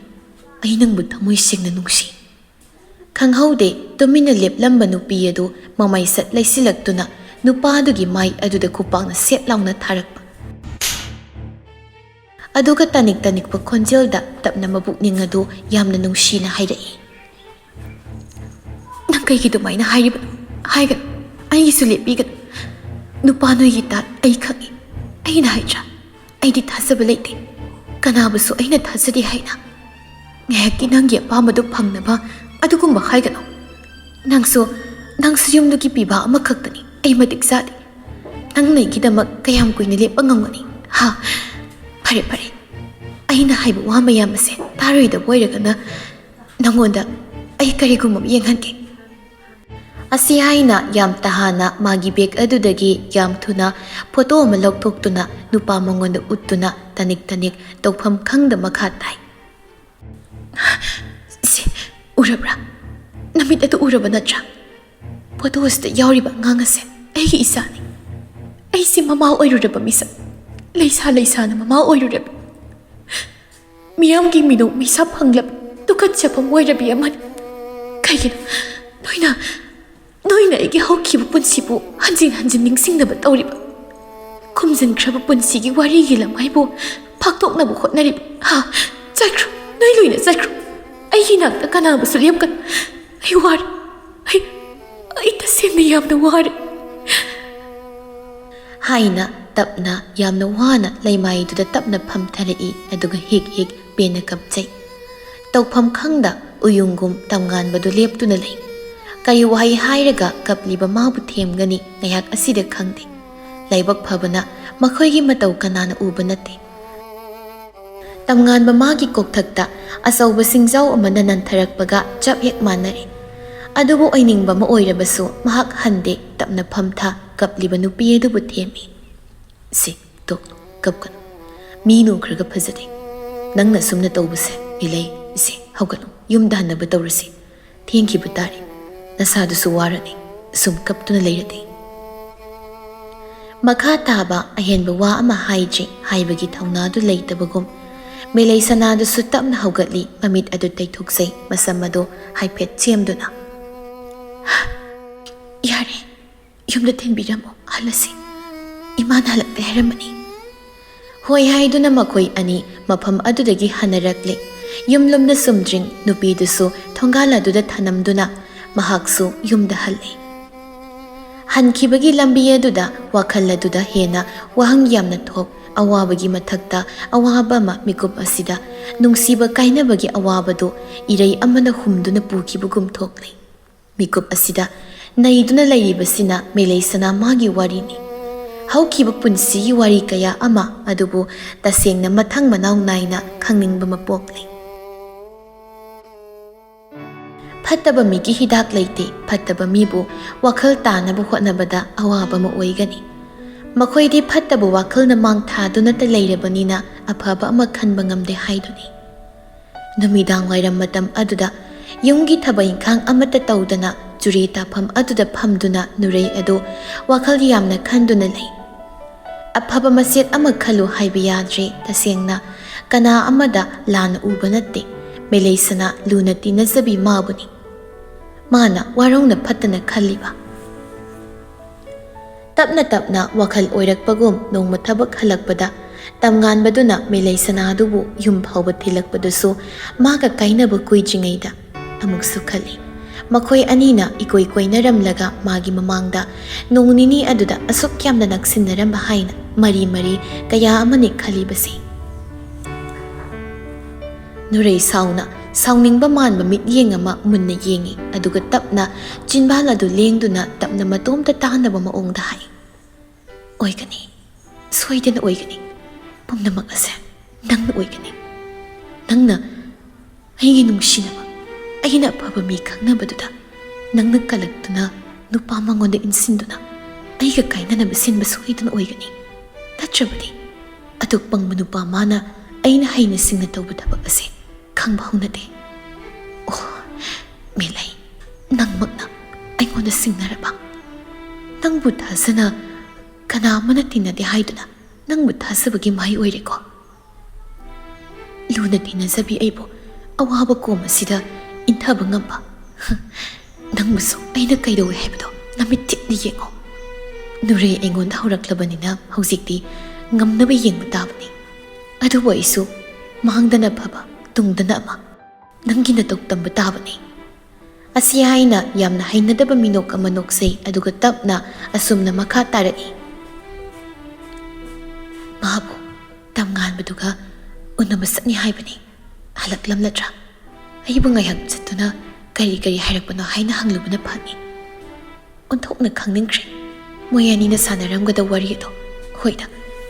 ꯑꯩ ꯅꯪꯕꯨ ꯊꯃꯣꯏ ꯁꯦꯡꯅ ꯅꯨꯡꯁꯤ꯫" ꯈꯪꯍꯧꯗꯦ, ꯇꯨꯃꯤꯟꯅ ꯂꯦꯞꯂꯝꯕ ꯅꯨꯄꯤ ꯑꯗꯨ ꯃꯃꯩꯁꯠ ꯂꯩꯁꯤꯜꯂꯛꯇꯨꯅ ꯅꯨꯄꯥꯗꯨꯒꯤ ꯃꯥꯏ ꯑꯗꯨꯗ ꯈꯨꯄꯥꯛꯅ ꯁꯦꯠ ꯂꯥꯎꯅ ꯊꯥꯔꯛꯄ꯫ ꯑꯗꯨꯒ ꯇꯅꯤꯛ ꯇꯅꯤꯛꯄ ꯈꯣꯟꯖꯦꯜꯗ ꯇꯞꯅ ꯃꯕꯨꯛꯅꯤꯡ ꯑꯗꯨ ꯌꯥꯝꯅ ꯅꯨꯡꯁꯤꯅ ꯍꯥꯏꯔꯛꯏ, "ꯅꯪ ꯀꯩꯒꯤ ꯑꯗꯨꯃꯥꯏꯅ ꯍꯥꯏꯔꯤꯕꯅꯣ? ꯍꯥꯏꯒꯅꯨ, ꯑꯩꯒꯤꯁꯨ ꯂꯦꯞꯄꯤꯒꯅꯨ꯫ ꯅꯨꯄꯥ ꯅꯣꯏꯒꯤ ꯇꯥꯠ ꯑꯩ ꯈꯪꯏ꯫ ꯑꯩꯅ ꯍꯥꯏꯗ꯭ꯔꯥ, ꯑꯩꯗꯤ ꯊꯥꯖꯕ ꯂꯩꯇꯦ꯫ ꯀꯅꯥꯕꯨꯁꯨ ꯑꯩꯅ ꯊꯥꯖꯗꯦ ꯍꯥꯏꯅ꯫ ꯉꯥꯏꯍꯥꯛꯀꯤ ꯅꯪꯒꯤ ꯑꯄꯥꯝꯕꯗꯨ ꯐꯪꯅꯕ ꯑꯗꯨꯒꯨꯝꯕ ꯍꯥꯏꯒꯅꯨ꯫ ꯅꯪꯁꯨ, ꯅꯪꯁꯨ ꯌꯨꯝꯗꯨꯒꯤ ꯄꯤꯕꯥ ꯑꯃꯈꯛꯇꯅꯤ꯫ ꯑꯩ ꯃꯇꯤꯛ ꯆꯥꯗꯦ꯫ ꯅꯪꯅ ꯑꯩꯒꯤꯗꯃꯛ ꯀꯌꯥꯝ ꯀꯨꯏꯅ ꯂꯦꯞꯄ ꯉꯝꯒꯅꯤ? ꯍꯥ? ꯐꯔꯦ, ꯐꯔꯦ꯫ ꯑꯩꯅ ꯍꯥꯏꯕ ꯋꯥ ꯃꯌꯥꯝ ꯑꯁꯦ ꯇꯥꯔꯣꯏꯗꯕ ꯑꯣꯏꯔꯒꯅ ꯅꯪꯉꯣꯟꯗ ꯑꯩ ꯀꯔꯤꯒꯨꯝꯕ ꯑꯃ ꯌꯦꯡꯍꯟꯒꯦ꯫" ꯑꯁꯤ ꯍꯥꯏꯅ ꯌꯥꯝ ꯇꯍꯥꯅ ꯃꯥꯒꯤ ꯕꯦꯒ ꯑꯗꯨꯗꯒꯤ ꯌꯥꯝ ꯊꯨꯅ ꯐꯣꯇꯣ ꯑꯃ ꯂꯧꯊꯣꯛꯇꯨꯅ ꯅꯨꯄꯥ ꯃꯉꯣꯟꯗ ꯎꯠꯇꯨꯅ ꯇꯅꯤꯛ ꯇꯅꯤꯛ ꯇꯧꯐꯝ ꯈꯪꯗ ꯃꯈꯥ ꯇꯥꯏ꯫ "ꯁꯤ ꯎꯔꯕ꯭ꯔꯥ? ꯅꯃꯤꯠ ꯑꯗꯨ ꯎꯔꯕ ꯅꯠꯇ꯭ꯔꯥ? ꯐꯣꯇꯣ ꯑꯁꯤꯗ ꯌꯥꯎꯔꯤꯕ ꯑꯉꯥꯡ ꯑꯁꯦ ꯑꯩꯒꯤ ꯏꯆꯥꯅꯤ꯫ ꯑꯩꯁꯦ ꯃꯃꯥ ꯑꯣꯏꯔꯨꯔꯕ ꯃꯤꯁꯛ, ꯂꯩꯁꯥ ꯂꯩꯁꯥꯅ ꯃꯃꯥ ꯑꯣꯏꯔꯨꯔꯕ, ꯃꯤꯌꯥꯝꯒꯤ ꯃꯤꯅꯣꯛ ꯃꯩꯁꯥ ꯐꯪꯂꯕ ꯇꯨꯀꯠꯆꯐꯝ ꯑꯣꯏꯔꯕꯤ ꯑꯃꯅꯤ꯫ ꯀꯩꯒꯤꯅꯣ ꯅꯣꯏꯅ ꯅꯣꯏꯅ ꯑꯩꯒꯤ ꯍꯧꯈꯤꯕ ꯄꯨꯟꯁꯤꯕꯨ ꯍꯟꯖꯤꯟ ꯍꯟꯖꯤꯟ ꯅꯤꯡꯁꯤꯡꯅꯕ ꯇꯧꯔꯤꯕ? ꯈꯨꯝꯖꯤꯟꯈ꯭ꯔꯕ ꯄꯨꯟꯁꯤꯒꯤ ꯋꯥꯔꯤꯒꯤ ꯂꯝꯍꯥꯏꯕꯨ ꯐꯥꯛꯇꯣꯛꯅꯕ ꯍꯣꯠꯅꯔꯤꯕ? ꯍꯥ? ꯆꯠꯈ꯭ꯔꯣ, ꯅꯣꯏ ꯂꯣꯏꯅ ꯆꯠꯈ꯭ꯔꯣ꯫ ꯑꯩꯒꯤ ꯏꯅꯥꯛꯇ ꯀꯅꯥꯕꯨꯁꯨ ꯂꯦꯞꯀꯅꯨ꯫ ꯑꯩ ꯋꯥꯔꯦ꯫ ꯑꯩ ꯑꯩ ꯇꯁꯦꯡꯅ ꯌꯥꯝꯅ ꯋꯥꯔꯦ꯫ ꯍꯥꯏꯅ ꯇꯞꯅ, ꯌꯥꯝꯅ ꯋꯥꯅ ꯂꯩꯃꯥꯏꯗꯨꯗ ꯇꯞꯅ ꯐꯝꯊꯔꯛꯏ, ꯑꯗꯨꯒ ꯍꯤꯛ ꯍꯤꯛ ꯄꯦꯟꯅ ꯀꯞꯆꯩ꯫ ꯇꯧꯐꯝ ꯈꯪꯗ ꯎꯌꯨꯡꯒꯨꯝ ꯇꯝꯉꯥꯟꯕꯗꯨ ꯂꯦꯞꯇꯨꯅ ꯂꯩ꯫ ꯀꯔꯤ ꯋꯥꯍꯩ ꯍꯥꯏꯔꯒ ꯀꯞꯂꯤꯕ ꯃꯥꯕꯨ ꯊꯦꯝꯒꯅꯤ ꯉꯥꯏꯍꯥꯛ ꯑꯁꯤꯗ ꯈꯪꯗꯦ꯫ ꯂꯥꯏꯕꯛ ꯐꯕꯅ ꯃꯈꯣꯏꯒꯤ ꯃꯇꯧ ꯀꯅꯥꯅ ꯎꯕ ꯅꯠꯇꯦ꯫ ꯇꯝꯉꯥꯟꯕ ꯃꯥꯒꯤ ꯀꯣꯛꯊꯛꯇ ꯑꯆꯧꯕ ꯁꯤꯡꯖꯥꯎ ꯑꯃꯅ ꯅꯟꯊꯔꯛꯄꯒ ꯆꯞ ꯍꯦꯛ ꯃꯥꯟꯅꯔꯦ꯫ ꯑꯗꯨꯕꯨ ꯑꯣꯏꯅꯤꯡꯕ ꯑꯃ ꯑꯣꯏꯔꯕꯁꯨ ꯃꯍꯥꯛ ꯍꯟꯗꯦ, ꯇꯞꯅ ꯐꯝꯊ ꯀꯞꯂꯤꯕ ꯅꯨꯄꯤ ꯑꯗꯨꯕꯨ ꯊꯦꯝꯃꯤ꯫ "ꯁꯤ, ꯇꯣꯛꯂꯣ, ꯀꯞꯀꯅꯨ꯫ ꯃꯤ ꯅꯨꯈ꯭ꯔꯒ ꯐꯖꯗꯦ꯫ ꯅꯪꯅ ꯁꯨꯝꯅ ꯇꯧꯕꯁꯦ, ꯃꯤꯂꯩ, ꯁꯤ, ꯍꯧꯒꯠꯂꯨ, ꯌꯨꯝꯗ ꯍꯟꯅꯕ ꯇꯧꯔꯁꯤ꯫ ꯊꯦꯡꯈꯤꯕ ꯇꯥꯔꯦ꯫ ꯅꯁꯥꯗꯨꯁꯨ ꯋꯥꯔꯅꯤ, ꯁꯨꯝ ꯀꯞꯇꯨꯅ ꯂꯩꯔꯗꯤ꯫" ꯃꯈꯥ ꯇꯥꯕ ꯑꯍꯦꯟꯕ ꯋꯥ ꯑꯃ ꯍꯥꯏꯗ꯭ꯔꯤ꯫ ꯍꯥꯏꯕꯒꯤ ꯊꯧꯅꯥꯗꯨ ꯂꯩꯇꯕꯒꯨꯝ ꯃꯦꯂꯩ ꯁꯅꯥꯗꯨꯁꯨ ꯇꯞꯅ ꯍꯧꯒꯠꯂꯤ, ꯃꯃꯤꯠ ꯑꯗꯨ ꯇꯩꯊꯣꯛꯆꯩ, ꯃꯁꯝ ꯑꯗꯨ ꯍꯥꯏꯐꯦꯠ ꯆꯦꯝꯗꯨꯅ꯫ "ꯌꯥꯔꯦ, ꯌꯨꯝꯗ ꯊꯤꯟꯕꯤꯔꯝꯃꯣ, ꯍꯜꯂꯁꯤ꯫ ꯏꯃꯥꯅ ꯍꯜꯂꯛꯇꯦ ꯍꯥꯏꯔꯝꯕꯅꯤ꯫" ꯍꯣꯏ ꯍꯥꯏꯗꯨꯅ ꯃꯈꯣꯏ ꯑꯅꯤ ꯃꯐꯝ ꯑꯗꯨꯗꯒꯤ ꯍꯟꯅꯔꯛꯂꯦ꯫ ꯌꯨꯝꯂꯣꯝꯗ ꯁꯨꯝꯗ꯭ꯔꯤꯡ ꯅꯨꯄꯤꯗꯨꯁꯨ ꯊꯣꯡꯒꯥꯜ ꯑꯗꯨꯗ ꯊꯅꯝꯗꯨꯅ ꯃꯍꯥꯛꯁꯨ ꯌꯨꯝꯗ ꯍꯜꯂꯦ꯫ ꯍꯟꯈꯤꯕꯒꯤ ꯂꯝꯕꯤ ꯑꯗꯨꯗ ꯋꯥꯈꯜ ꯑꯗꯨꯗ ꯍꯦꯟꯅ ꯋꯥꯍꯪ ꯌꯥꯝꯅ ꯊꯣꯛ, ꯑꯋꯥꯕꯒꯤ ꯃꯊꯛꯇ ꯑꯋꯥꯕ ꯑꯃ ꯃꯤꯀꯨꯞ ꯑꯁꯤꯗ ꯅꯨꯡꯁꯤꯕ ꯀꯥꯏꯅꯕꯒꯤ ꯑꯋꯥꯕꯗꯨ ꯏꯔꯩ ꯑꯃꯅ ꯍꯨꯝꯗꯨꯅ ꯄꯨꯈꯤꯕꯒꯨꯝ ꯊꯣꯛꯂꯦ꯫ ꯃꯤꯀꯨꯞ ꯑꯁꯤꯗ ꯅꯩꯗꯨꯅ ꯂꯩꯔꯤꯕꯁꯤꯅ ꯃꯦꯂꯩ ꯁꯅꯥ ꯃꯥꯒꯤ ꯋꯥꯔꯤꯅꯤ꯫ ꯍꯧꯈꯤꯕ ꯄꯨꯟꯁꯤꯒꯤ ꯋꯥꯔꯤ ꯀꯌꯥ ꯑꯃ ꯑꯗꯨꯕꯨ ꯇꯁꯦꯡꯅ ꯃꯊꯪ ꯃꯅꯥꯎ ꯅꯥꯏꯅ ꯈꯪꯅꯤꯡꯕ ꯑꯃ ꯄꯣꯛꯂꯦ꯫ ꯐꯠꯇꯕ ꯃꯤꯒꯤ ꯍꯤꯗꯥꯛ ꯂꯩꯇꯦ꯫ ꯐꯠꯇꯕ ꯃꯤꯕꯨ ꯋꯥꯈꯜ ꯇꯥꯅꯕ ꯍꯣꯠꯅꯕꯗ ꯑꯋꯥꯕ ꯑꯃ ꯑꯣꯏꯒꯅꯤ꯫ ꯃꯈꯣꯏꯗꯤ ꯐꯠꯇꯕ ꯋꯥꯈꯜꯅ ꯃꯥꯡ ꯊꯥꯗꯨꯅꯇ ꯂꯩꯔꯕꯅꯤꯅ ꯑꯐꯕ ꯑꯃ ꯈꯟꯕ ꯉꯝꯗꯦ ꯍꯥꯏꯗꯨꯅꯤ꯫ ꯅꯨꯃꯤꯗꯥꯡ ꯋꯥꯏꯔꯝ ꯃꯇꯝ ꯑꯗꯨꯗ ꯌꯨꯝꯒꯤ ꯊꯕꯛ ꯏꯪꯈꯥꯡ ꯑꯃꯠꯇ ꯇꯧꯗꯅ ꯆꯨꯔꯤ ꯇꯥꯐꯝ ꯑꯗꯨꯗ ꯐꯝꯗꯨꯅ ꯅꯨꯔꯩ ꯑꯗꯨ ꯋꯥꯈꯜ ꯌꯥꯝꯅ ꯈꯟꯗꯨꯅ ꯂꯩ꯫ ꯑꯐꯕ ꯃꯆꯦꯠ ꯑꯃ ꯈꯜꯂꯨ ꯍꯥꯏꯕ ꯌꯥꯗ꯭ꯔꯦ꯫ ꯇꯁꯦꯡꯅ ꯀꯅꯥ ꯑꯃꯗ ꯂꯥꯟꯅ ꯎꯕ ꯅꯠꯇꯦ꯫ ꯃꯦꯂꯩꯁꯅꯥ ꯂꯨꯅ ꯇꯤꯟꯅꯖꯕꯤ ꯃꯥꯕꯨꯅꯤ꯫ ꯃꯥꯅ ꯋꯥꯔꯧꯅ ꯐꯠꯇꯅ ꯈꯜꯂꯤꯕ꯫ ꯇꯞꯅ ꯇꯞꯅ ꯋꯥꯈꯜ ꯑꯣꯏꯔꯛꯄꯒꯨꯝ ꯅꯣꯡꯃ ꯊꯕꯛ ꯍꯜꯂꯛꯄꯗ ꯇꯝꯉꯥꯟꯕꯗꯨꯅ ꯃꯦꯂꯩ ꯁꯅꯥꯗꯨꯕꯨ ꯌꯨꯝ ꯐꯥꯎꯕ ꯊꯤꯜꯂꯛꯄꯗꯨꯁꯨ ꯃꯥꯒ ꯀꯥꯏꯅꯕ ꯀꯨꯏꯗ꯭ꯔꯤꯉꯩꯗ ꯑꯃꯨꯛꯁꯨ ꯈꯜꯂꯤ꯫ ꯃꯈꯣꯏ ꯑꯅꯤꯅ ꯏꯀꯣꯏ ꯀꯣꯏꯅꯔꯝꯂꯒ ꯃꯥꯒꯤ ꯃꯃꯥꯡꯗ ꯅꯣꯡ ꯅꯤꯅꯤ ꯑꯗꯨꯗ ꯑꯁꯨꯛ ꯌꯥꯝꯅ ꯅꯛꯁꯤꯟꯅꯔꯝꯕ ꯍꯥꯏꯅ ꯃꯔꯤ ꯃꯔꯤ ꯀꯌꯥ ꯑꯃꯅꯤ ꯈꯜꯂꯤꯕꯁꯤ꯫ ꯅꯨꯔꯩ ꯁꯥꯎꯅ ꯁꯥꯎꯅꯤꯡꯕ ꯃꯥꯟꯕ ꯃꯤꯠꯌꯦꯡ ꯑꯃ ꯃꯨꯟꯅ ꯌꯦꯡꯉꯤ, ꯑꯗꯨꯒ ꯇꯞꯅ ꯆꯤꯟꯕꯥꯜ ꯑꯗꯨ ꯂꯦꯡꯗꯨꯅ ꯇꯞꯅ ꯃꯇꯣꯝꯇ ꯇꯥꯅꯕ ꯃꯑꯣꯡꯗ ꯍꯥꯏ, "ꯑꯣꯏꯒꯅꯤ, ꯁꯣꯏꯗꯅ ꯑꯣꯏꯒꯅꯤ꯫ ꯄꯨꯝꯅꯃꯛ ꯑꯁꯦ ꯅꯪꯅ ꯑꯣꯏꯒꯅꯤ꯫ ꯅꯪꯅ ꯑꯩꯒꯤ ꯅꯨꯡꯁꯤꯅꯕ, ꯑꯩꯅ ꯑꯐꯕ ꯃꯤ ꯈꯪꯅꯕꯗꯨꯗ ꯅꯪꯅ ꯀꯜꯂꯛꯇꯨꯅ ꯅꯨꯄꯥ ꯃꯉꯣꯟꯗ ꯏꯟꯁꯤꯟꯗꯨꯅ ꯑꯩꯒ ꯀꯥꯏꯅꯅꯕ ꯁꯤꯟꯕ ꯁꯣꯏꯗꯅ ꯑꯣꯏꯒꯅꯤ꯫ ꯅꯠꯇ꯭ꯔꯕꯗꯤ ꯑꯗꯨꯛ ꯄꯪꯕ ꯅꯨꯄꯥ ꯃꯥꯅ ꯑꯩꯅ ꯍꯩꯅ ꯁꯤꯡꯅ ꯇꯧꯕ ꯊꯕꯛ ꯑꯁꯦ ꯈꯪꯕ ꯍꯧꯅꯗꯦ꯫ ꯑꯣ, ꯃꯦꯂꯩ, ꯅꯪꯃꯛꯅ ꯑꯩꯉꯣꯟꯗ ꯁꯤꯡꯅꯔꯕ? ꯅꯪꯕꯨ ꯊꯥꯖꯅ ꯀꯅꯥ ꯑꯃꯅ ꯇꯤꯟꯅꯗꯦ ꯍꯥꯏꯗꯨꯅ ꯅꯪꯕꯨ ꯊꯥꯖꯕꯒꯤ ꯃꯍꯩ ꯑꯣꯏꯔꯦꯀꯣ?" ꯂꯨꯅ ꯇꯤꯟꯅꯖꯕꯤ ꯑꯩꯕꯨ ꯑꯋꯥꯕ ꯀꯣꯝ ꯑꯁꯤꯗ ꯏꯟꯊꯕ ꯉꯝꯕ ꯅꯪꯕꯨꯁꯨ ꯑꯩꯅ ꯀꯩꯗꯧꯏ ꯍꯥꯏꯕꯗꯣ ꯅꯃꯤꯠ ꯊꯤꯠꯅ ꯌꯦꯡꯉꯣ꯫ ꯅꯨꯔꯩ ꯑꯩꯉꯣꯟꯗ ꯍꯧꯔꯛꯂꯕꯅꯤꯅ ꯍꯧꯖꯤꯛꯇꯤ ꯉꯝꯅꯕ ꯌꯦꯡꯕ ꯇꯥꯕꯅꯤ꯫ ꯑꯗꯨꯕꯨ ꯑꯩꯁꯨ ꯃꯥꯡꯗꯅ ꯐꯕ, ꯇꯨꯡꯗꯅ ꯑꯃ, ꯅꯪꯒꯤ ꯅꯇꯧ ꯇꯝꯕ ꯇꯥꯕꯅꯤ꯫ ꯑꯁꯤ ꯍꯥꯏꯅ ꯌꯥꯝꯅ ꯍꯩꯅꯗꯕ ꯃꯤꯅꯣꯛ ꯑꯃ ꯅꯣꯛꯆꯩ, ꯑꯗꯨꯒ ꯇꯞꯅ ꯑꯁꯨꯝꯅ ꯃꯈꯥ ꯇꯥꯔꯛꯏ꯫ ꯃꯥꯕꯨ ꯇꯝꯉꯥꯟꯕꯗꯨꯒ ꯎꯅꯕ ꯆꯠꯅꯤ ꯍꯥꯏꯕꯅꯤ꯫ ꯍꯜꯂꯛꯂꯝꯂꯗ꯭ꯔꯥ? ꯑꯩꯕꯨ ꯉꯥꯏꯍꯥꯛ ꯆꯠꯇꯨꯅ ꯀꯔꯤ ꯀꯔꯤ ꯍꯥꯏꯔꯛꯄꯅꯣ ꯍꯥꯏꯅ ꯍꯪꯂꯨꯕꯅ ꯐꯅꯤ꯫ ꯑꯣꯟꯊꯣꯛꯅ ꯈꯪꯅꯤꯡꯈ꯭ꯔꯦ꯫ ꯃꯣꯏ ꯑꯅꯤꯅ ꯁꯥꯟꯅꯔꯝꯒꯗꯕ ꯋꯥꯔꯤ ꯑꯗꯣ꯫ ꯍꯣꯏꯗ,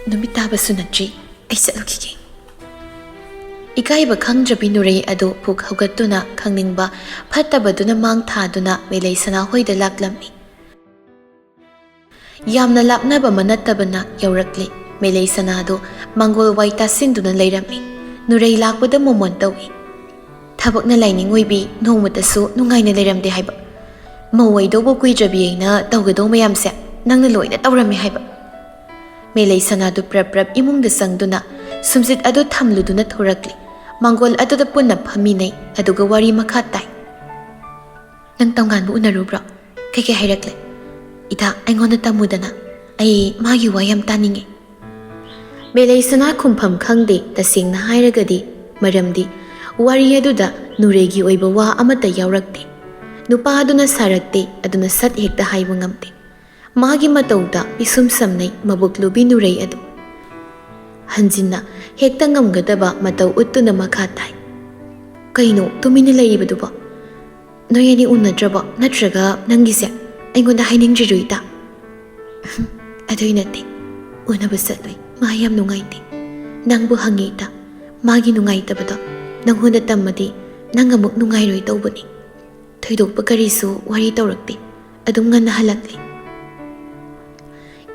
ꯅꯨꯃꯤꯠ ꯇꯥꯕꯁꯨ ꯅꯠꯇ꯭ꯔꯤ꯫ ꯑꯩ ꯆꯠꯂꯨꯈꯤꯒꯦ꯫ ꯏꯀꯥꯏꯕ ꯈꯪꯗ꯭ꯔꯕꯤ ꯅꯨꯔꯩ ꯑꯗꯨ ꯄꯨꯛ ꯍꯧꯒꯠꯇꯨꯅ ꯈꯪꯅꯤꯡꯕ ꯐꯠꯇꯕꯗꯨꯅ ꯃꯥꯡ ꯊꯥꯗꯨꯅ ꯃꯦꯂꯩ ꯁꯅꯥꯍꯣꯏꯗ ꯂꯥꯛꯂꯝꯃꯤ꯫ ꯌꯥꯝꯅ ꯂꯥꯞꯅꯕ ꯑꯃ ꯅꯠꯇꯕꯅ ꯌꯧꯔꯛꯂꯦ꯫ ꯃꯦꯂꯩ ꯁꯅꯥꯗꯨ ꯃꯥꯡꯒꯣꯜ ꯋꯥꯏ ꯇꯥꯁꯤꯟꯗꯨꯅ ꯂꯩꯔꯝꯃꯤ꯫ ꯅꯨꯔꯩ ꯂꯥꯛꯄꯗ ꯃꯣꯃꯣꯟ ꯇꯧꯏ꯫ "ꯊꯕꯛꯅ ꯂꯥꯏꯅꯤꯡ ꯑꯣꯏꯕꯤ, ꯅꯣꯡꯃꯇꯁꯨ ꯅꯨꯡꯉꯥꯏꯅ ꯂꯩꯔꯝꯗꯦ ꯍꯥꯏꯕ꯫ ꯃꯧ ꯑꯣꯏꯗꯧꯕ ꯀꯨꯏꯗ꯭ꯔꯕꯤ ꯑꯩꯅ ꯇꯧꯒꯗꯧ ꯃꯌꯥꯝꯁꯦ ꯅꯪꯅ ꯂꯣꯏꯅ ꯇꯧꯔꯝꯃꯦ ꯍꯥꯏꯕ꯫" ꯃꯦꯂꯩ ꯁꯅꯥꯗꯨ ꯄ꯭ꯔꯞ ꯄ꯭ꯔꯞ ꯏꯃꯨꯡꯗ ꯆꯪꯗꯨꯅ ꯁꯨꯝꯖꯤꯠ ꯑꯗꯨ ꯊꯝꯂꯨꯗꯨꯅ ꯊꯣꯔꯛꯂꯤ꯫ ꯃꯥꯡꯒꯣꯜ ꯑꯗꯨꯗ ꯄꯨꯟꯅ ꯐꯝꯃꯤꯟꯅꯩ, ꯑꯗꯨꯒ ꯋꯥꯔꯤ ꯃꯈꯥ ꯇꯥꯏ꯫ "ꯅꯪ ꯇꯣꯉꯥꯟꯕ ꯎꯅꯔꯨꯕ꯭ꯔꯣ? ꯀꯩꯀꯩ ꯍꯥꯏꯔꯛꯂꯦ? ꯏꯇꯥ, ꯑꯩꯉꯣꯟꯗ ꯇꯝꯃꯨꯗꯅ꯫ ꯑꯩ ꯃꯥꯒꯤ ꯋꯥ ꯌꯥꯝ ꯇꯥꯅꯤꯡꯉꯦ꯫" ꯃꯦꯂꯩꯁꯅꯥ ꯈꯨꯝꯐꯝ ꯈꯪꯗꯦ꯫ ꯇꯁꯦꯡꯅ ꯍꯥꯏꯔꯒꯗꯤ, ꯃꯔꯝꯗꯤ ꯋꯥꯔꯤ ꯑꯗꯨꯗ ꯅꯨꯔꯩꯒꯤ ꯑꯣꯏꯕ ꯋꯥ ꯑꯃꯠꯇ ꯌꯥꯎꯔꯛꯇꯦ꯫ ꯅꯨꯄꯥ ꯑꯗꯨꯅ ꯁꯥꯔꯛꯇꯦ, ꯑꯗꯨꯅ ꯁꯠ ꯍꯦꯛꯇ ꯍꯥꯏꯕ ꯉꯝꯗꯦ꯫ ꯃꯥꯒꯤ ꯃꯇꯧꯗ ꯄꯤꯁꯨꯝ ꯁꯝꯅꯩ ꯃꯕꯨꯛ ꯂꯨꯕꯤ ꯅꯨꯔꯩ ꯑꯗꯨ꯫ ꯍꯟꯖꯤꯟꯅ ꯍꯦꯛꯇ ꯉꯝꯒꯗꯕ ꯃꯇꯧ ꯎꯠꯇꯨꯅ ꯃꯈꯥ ꯇꯥꯏ, "ꯀꯩꯅꯣ ꯇꯨꯃꯤꯟꯅ ꯂꯩꯔꯤꯕꯗꯨꯕꯣ? ꯅꯣꯏ ꯑꯅꯤ ꯎꯅꯗ꯭ꯔꯕꯣ? ꯅꯠꯇ꯭ꯔꯒ ꯅꯪꯒꯤꯁꯦ ꯑꯩꯉꯣꯟꯗ ꯍꯥꯏꯅꯤꯡꯗ꯭ꯔꯤꯔꯣ, ꯏꯇꯥ?" "ꯑꯗꯨꯏ ꯅꯠꯇꯦ, ꯎꯅꯕ ꯆꯠꯂꯨꯏ꯫ ꯃꯥ ꯌꯥꯝ ꯅꯨꯡꯉꯥꯏꯇꯦ꯫ ꯅꯪꯕꯨ ꯍꯪꯉꯦ, ꯏꯇꯥ꯫ ꯃꯥꯒꯤ ꯅꯨꯡꯉꯥꯏꯇꯕꯗꯣ ꯅꯪꯉꯣꯟꯗ ꯇꯝꯃꯗꯤ ꯅꯪ ꯑꯃꯨꯛ ꯅꯨꯡꯉꯥꯏꯔꯣꯏ ꯇꯧꯕꯅꯤ꯫" ꯊꯣꯏꯗꯣꯛꯄ ꯀꯔꯤꯁꯨ ꯋꯥꯔꯤ ꯇꯧꯔꯛꯇꯦ꯫ ꯑꯗꯨꯝ ꯉꯟꯅ ꯍꯜꯂꯛꯂꯦ꯫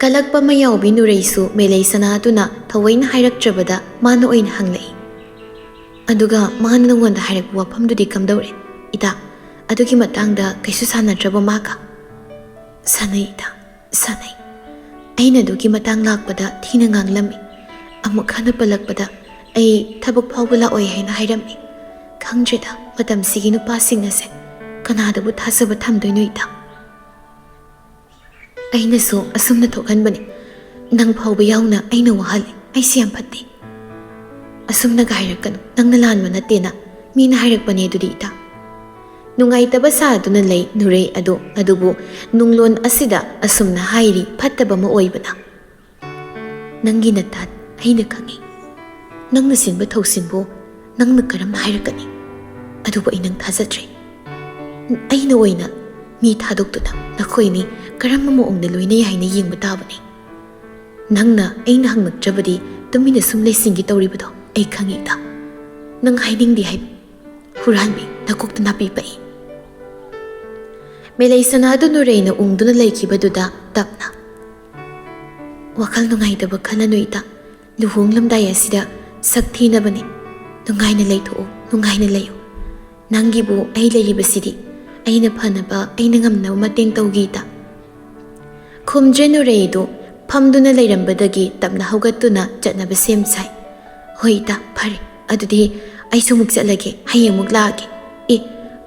ꯀꯂꯛꯄ ꯃꯌꯥꯎꯕꯤ ꯅꯨꯔꯩꯁꯨ ꯃꯦꯂꯩ ꯁꯅꯥꯗꯨꯅ ꯊꯑꯣꯏꯅ ꯍꯥꯏꯔꯛꯇ꯭ꯔꯕꯗ ꯃꯥꯅ ꯑꯣꯏꯅ ꯍꯪꯂꯛꯏ꯫ "ꯑꯗꯨꯒ ꯃꯥꯅ ꯅꯉꯣꯟꯗ ꯍꯥꯏꯔꯛꯄ ꯋꯥꯐꯝꯗꯨꯗꯤ ꯀꯝꯗꯧꯔꯦ, ꯏꯇꯥ? ꯑꯗꯨꯒꯤ ꯃꯇꯥꯡꯗ ꯀꯩꯁꯨ ꯁꯥꯟꯅꯗ꯭ꯔꯕ ꯃꯥꯒ?" "ꯁꯥꯟꯅꯩ, ꯏꯇꯥ, ꯁꯥꯟꯅꯩ꯫ ꯑꯩꯅ ꯑꯗꯨꯒꯤ ꯃꯇꯥꯡ ꯂꯥꯛꯄꯗ ꯊꯤꯅ ꯉꯥꯡꯂꯝꯃꯤ꯫ ꯑꯃꯨꯛ ꯍꯟꯅ ꯄꯜꯂꯛꯄꯗ ꯑꯩ ꯊꯕꯛ ꯐꯥꯎꯕ ꯂꯥꯛꯑꯣꯏ ꯍꯥꯏꯅ ꯍꯥꯏꯔꯝꯃꯤ꯫ ꯈꯪꯗ꯭ꯔꯦꯗ, ꯃꯇꯝꯁꯤꯒꯤ ꯅꯨꯄꯥꯁꯤꯡ ꯑꯁꯦ꯫ ꯀꯅꯥꯗꯕꯨ ꯊꯥꯖꯕ ꯊꯝꯗꯣꯏꯅꯣ, ꯏꯇꯥ?" "ꯑꯩꯅꯁꯨ ꯑꯁꯨꯝꯅ ꯊꯣꯛꯍꯟꯕꯅꯤ꯫ ꯅꯪ ꯐꯥꯎꯕ ꯌꯥꯎꯅ ꯑꯩꯅ ꯋꯥꯍꯜꯂꯤ꯫ ꯑꯩꯁꯦ ꯌꯥꯝ ꯐꯠꯇꯦ꯫" "ꯑꯁꯨꯝꯅꯒ ꯍꯥꯏꯔꯛꯀꯅꯨ꯫ ꯅꯪꯅ ꯂꯥꯟꯕ ꯅꯠꯇꯦꯅ ꯃꯤꯅ ꯍꯥꯏꯔꯛꯄꯅꯦ ꯑꯗꯨꯗꯤ, ꯏꯇꯥ꯫" ꯅꯨꯡꯉꯥꯏꯇꯕ ꯁꯥꯗꯨꯅ ꯂꯩ ꯅꯨꯔꯩ ꯑꯗꯨ꯫ ꯑꯗꯨꯕꯨ ꯅꯨꯡꯂꯣꯟ ꯑꯁꯤꯗ ꯑꯁꯨꯝꯅ ꯍꯥꯏꯔꯤ, ꯐꯠꯇꯕ ꯑꯃ ꯑꯣꯏꯕꯅ꯫ "ꯅꯪꯒꯤ ꯅꯇꯥꯠ ꯑꯩꯅ ꯈꯪꯏ꯫ ꯅꯪꯅ ꯁꯤꯟꯕ ꯊꯧꯁꯤꯟꯕꯨ ꯅꯪꯅ ꯀꯔꯝꯅ ꯍꯥꯏꯔꯛꯀꯅꯤ? ꯑꯗꯨꯕꯨ ꯑꯩ ꯅꯪ ꯊꯥꯖꯗ꯭ꯔꯦ꯫ ꯑꯩꯅ ꯑꯣꯏꯅ ꯃꯤ ꯊꯥꯗꯣꯛꯇꯨꯅ ꯅꯈꯣꯏꯅꯤ ꯀꯔꯝꯕ ꯃꯑꯣꯡꯗ ꯂꯣꯏꯅꯩ ꯍꯥꯏꯅ ꯌꯦꯡꯕ ꯇꯥꯕꯅꯤ꯫ ꯅꯪꯅ ꯑꯩꯅ ꯍꯪꯂꯛꯇ꯭ꯔꯕꯗꯤ ꯇꯨꯃꯤꯟꯅ ꯁꯨꯝ ꯂꯩꯁꯤꯟꯒꯦ ꯇꯧꯔꯤꯕꯗꯣ ꯑꯩ ꯈꯪꯏ, ꯏꯇꯥ꯫ ꯅꯪ ꯍꯥꯏꯅꯤꯡꯗꯦ ꯍꯥꯏꯕ꯫ ꯍꯨꯔꯥꯟꯕꯤ, ꯅꯀꯣꯛꯇ ꯅꯥꯄꯤ ꯄꯛꯏ꯫" ꯃꯦꯂꯩ ꯁꯅꯥꯗꯨ ꯅꯨꯔꯩꯅ ꯎꯪꯗꯨꯅ ꯂꯩꯈꯤꯕꯗꯨꯗ ꯇꯞꯅ, "ꯋꯥꯈꯜ ꯅꯨꯡꯉꯥꯏꯇꯕ ꯈꯜꯂꯅꯨ, ꯏꯇꯥ꯫ ꯂꯨꯍꯣꯡꯂꯝꯗꯥꯏ ꯑꯁꯤꯗ ꯁꯛ ꯊꯤꯅꯕꯅꯤ꯫ ꯅꯨꯡꯉꯥꯏꯅ ꯂꯩꯊꯣꯛꯎ, ꯅꯨꯡꯉꯥꯏꯅ ꯂꯩꯌꯨ꯫ ꯅꯪꯒꯤꯕꯨ ꯑꯩ ꯂꯩꯔꯤꯕꯁꯤꯗꯤ ꯑꯩꯅ ꯐꯅꯕ, ꯑꯩꯅ ꯉꯝꯅꯕ ꯃꯇꯦꯡ ꯇꯧꯒꯦ, ꯏꯇꯥ꯫" ꯈꯨꯝꯗ꯭ꯔꯦ ꯅꯨꯔꯩꯗꯨ꯫ ꯐꯝꯗꯨꯅ ꯂꯩꯔꯝꯕꯗꯒꯤ ꯇꯞꯅ ꯍꯧꯒꯠꯇꯨꯅ ꯆꯠꯅꯕ ꯁꯦꯝ ꯁꯥꯏ꯫ "ꯍꯣꯏ, ꯏꯇꯥ, ꯐꯔꯦ꯫ ꯑꯗꯨꯗꯤ ꯑꯩꯁꯨ ꯑꯃꯨꯛ ꯆꯠꯂꯒꯦ, ꯍꯌꯦꯡ ꯑꯃꯨꯛ ꯂꯥꯛꯑꯒꯦ꯫ ꯑꯦ,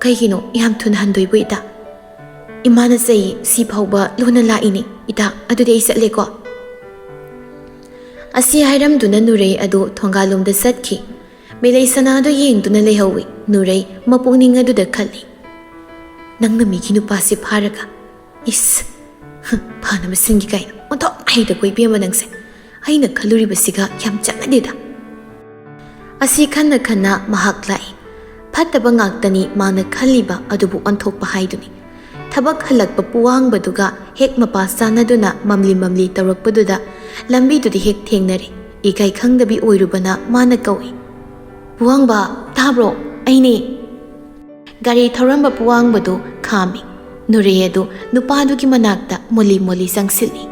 "ꯀꯩꯒꯤꯅꯣ ꯌꯥꯝ ꯊꯨꯅ ꯍꯟꯗꯣꯏꯕꯨ, ꯏꯇꯥ?" "ꯏꯃꯥꯅ ꯆꯩ, ꯁꯤ ꯐꯥꯎꯕ ꯂꯣꯟꯅ ꯂꯥꯛꯏꯅꯦ, ꯏꯇꯥ꯫ ꯑꯗꯨꯗꯤ ꯑꯩ ꯆꯠꯂꯦꯀꯣ"꯫ ꯑꯁꯤ ꯍꯥꯏꯔꯝꯗꯨꯅ ꯅꯨꯔꯩ ꯑꯗꯨ ꯊꯣꯡꯒꯥꯜꯂꯣꯝꯗ ꯆꯠꯈꯤ꯫ ꯃꯦꯂꯩ ꯁꯅꯥꯗꯣ ꯌꯦꯡꯗꯨꯅ ꯂꯩꯍꯧꯏ꯫ ꯅꯨꯔꯩ ꯃꯄꯨꯛꯅꯤꯡ ꯑꯗꯨꯗ ꯈꯜꯂꯤ, "ꯅꯪꯅ ꯃꯤꯒꯤ ꯅꯨꯄꯥꯁꯦ ꯐꯥꯔꯒ, ꯏꯁ, ꯍ, ꯐꯥꯅꯕ ꯁꯤꯟꯒꯦ ꯀꯥꯏꯅ ꯑꯣꯟꯊꯣꯛ ꯍꯩꯗꯀꯣ ꯏꯕꯦꯝꯃ ꯅꯪꯁꯦ꯫ ꯑꯩꯅ ꯈꯜꯂꯨꯔꯤꯕꯁꯤꯒ ꯌꯥꯝ ꯆꯥꯟꯅꯗꯦꯗ"꯫ ꯑꯁꯤ ꯈꯟꯅ ꯈꯟꯅ ꯃꯍꯥꯛ ꯂꯥꯛꯏ꯫ ꯐꯠꯇꯕ ꯉꯥꯛꯇꯅꯤ ꯃꯥꯅ ꯈꯜꯂꯤꯕ ꯑꯗꯨꯕꯨ ꯑꯣꯟꯊꯣꯛꯄ ꯍꯥꯏꯗꯨꯅꯤ꯫ ꯊꯕꯛ ꯍꯜꯂꯛꯄ ꯄꯨꯋꯥꯡꯕꯗꯨꯒ ꯍꯦꯛ ꯃꯄꯥ ꯆꯥꯟꯅꯗꯨꯅ ꯃꯝꯂꯤ ꯃꯝꯂꯤ ꯇꯧꯔꯛꯄꯗꯨꯗ ꯂꯝꯕꯤꯗꯨꯗ ꯍꯦꯛ ꯊꯦꯡꯅꯔꯦ꯫ ꯏꯀꯥꯏ ꯈꯪꯗꯕꯤ ꯑꯣꯏꯔꯨꯕꯅ ꯃꯥꯅ ꯀꯧꯏ, "ꯄꯨꯋꯥꯡꯕ, ꯇꯥꯕ꯭ꯔꯣ? ꯑꯩꯅꯦ"꯫ ꯒꯥꯔꯤ ꯊꯧꯔꯝꯕ ꯄꯨꯋꯥꯡꯕꯗꯨ ꯈꯥꯝꯃꯤ꯫ ꯅꯨꯔꯩ ꯑꯗꯨ ꯅꯨꯄꯥꯗꯨꯒꯤ ꯃꯅꯥꯛꯇ ꯃꯣꯂꯤ ꯃꯣꯂꯤ ꯆꯪꯁꯤꯜꯂꯤ꯫